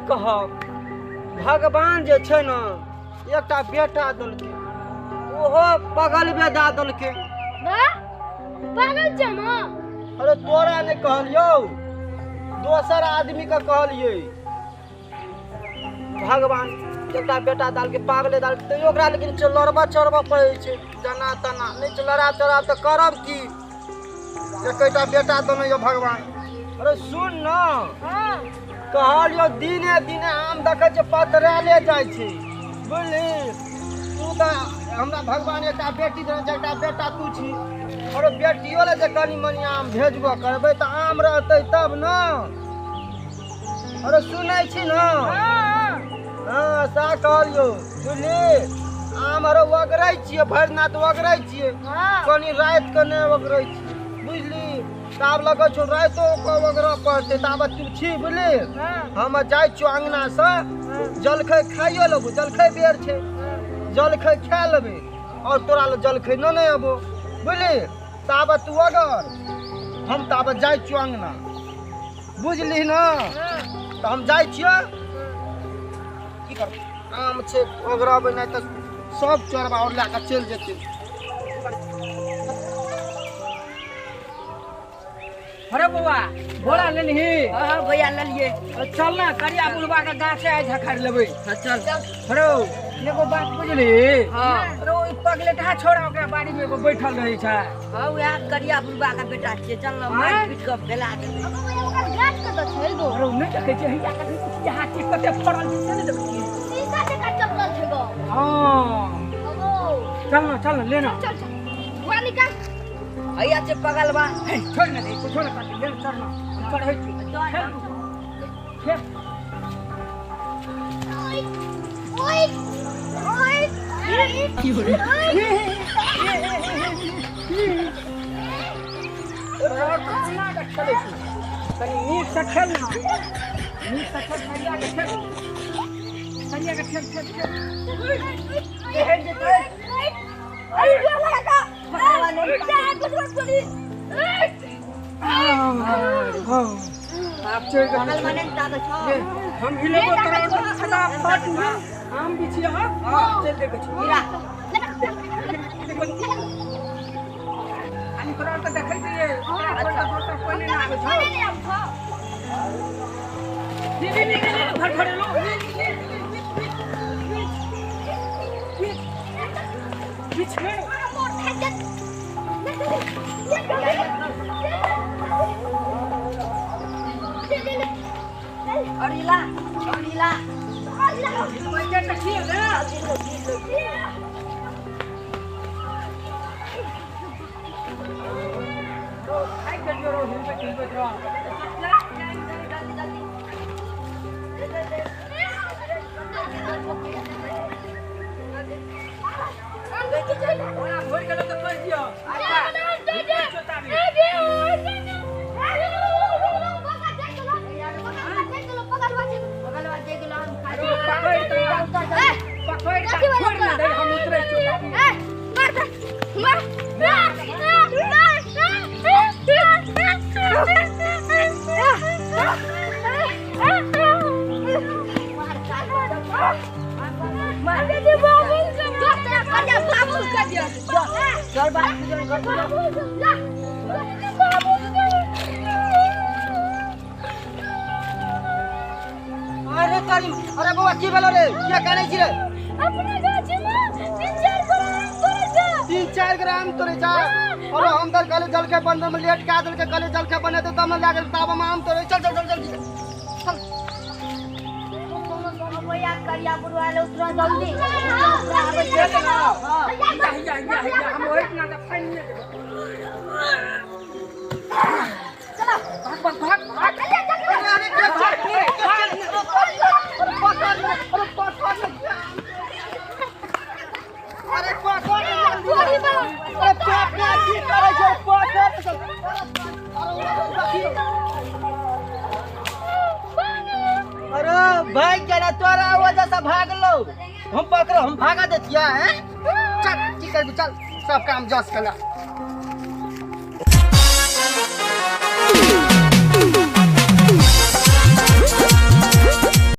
कहब, भगवान जे छै ने एकटा बेटा देलकै, ओहो पगलबे दए देलकै। पागल छै माँ। अरे तोरा नहि कहलियौ, दोसर आदमीके कहलियै। भगवान एकटा बेटा देलकै, पागले देलकै, तैयो ओकरा लेकिन लड़बऽ चढ़बऽ पड़ै छै जेना तेना। नहि तऽ लड़ा चढ़ा तऽ करब की, एकेटा बेटा देने यऽ भगवान। अरे सुन न, कहलियौ दिने दिने आम देखै छियै पतराले जाइ छै, बुझली? तू तऽ हमरा भगवान एकटा बेटी देने छै, एकटा बेटा तू छी। अरे बेटियो लए जे कनि मनि आम भेजबो करबै तऽ आम रहतै तब ने। अरे सुनै छी ने? हँ, सएह कहलियौ, बुझली? आम अरे ओगरै छियै, भरि दिना तऽ ओगरै छियै, कनि रातिके नहि ओगरै छियै, बुझली? ताब लगै छौ रातिो के ओगरऽ पड़तै। ताबत तू छी, बुझली? हम जाइ छियौ अङ्गनासँ, जलखै खाइयो लेबौ, जलखै बेर छै, जलखै खा लेबै आओर तोरा लए जलखै नेने अयबौ, बुझली? ताबत तू अगर हम ताबत जाइ छियौ अङ्गना, बुझली ने? तऽ हम जाइ छियौ, की करबै, आम छै ओगरबै नहि तऽ सब चोरबा आओर लए कऽ चलि जेतै। अरे बौआ, बोरा लेलही? हाँ भैया लेलिए। चल ना, करिया बुढ़वा के गाछ आइ झखारि लेबै। हाँ चल। अरे एगो बात बुझली? हाँ। अरे ओहि पगलेटहा छोड़ा ओकरा बाड़ी में एगो बैठल रहै छै। हाँ, वएह करिया बुढ़वा के बेटा छियै, चल ना मारि पीट कऽ फैला देबै। ओकर गाछ कतऽ छै गो? अरे ओ नहि देखै छियै, हैया देखै छियै, हाथी कते फड़ल छै से नहि देखै छियै? शीशा जकाँ चमकल छै गो। हाँ। चल ना, चल ना, ले ना। चल चल, बुआ निकाल। हैया छै पगलवा। हे, छोड़ ना दे, कुछो ना करतै, ले ना, चढ़ ना, हम चढ़ै छी। खेल। ओए ओए खेलै छी, कनि नीकसँ खेल ना, नीकसँ खेल, सरिया के खेल, सरिया के खेल, खेल खेल। एहन जेतै। अरे लगा आब चढ़ि पगल मने ताबे छौ। हम हिलेबो तोरा फटाफट आम बिछिया चलि देखै छी। हम तोरा तऽ देखै छियै, दोसर कोइ नहि आबै छौ। घर भरेलो। अरिला अरिला अरे करीम, अरे बौआ की भेलो रे, किया कानै छी रे? अपना गाछी में 3-4 ग्राम तोड़े छै। 3-4 ग्राम तोड़े छै। अरे हम तऽ कहले जलखै बनबै में लेट कए देलकै, कहले जलखै बनेतै तब ने लए गेल, ताबे मे आम तोड़े। चल चल चल चल चल। भैया करिया बुढ़वा ले उतरो जल्दी। हम ओहिना तऽ फाइन नहि देबै। भाग भाग भाग। अरे पकड़, अरे पकड़, की करै छै? पकड़। अरे भाग गेला तोरा वजह से भागलो, हम पकड़ो, हम भागा देतिया हैं। चल की करबी, चल सब काम जस कला।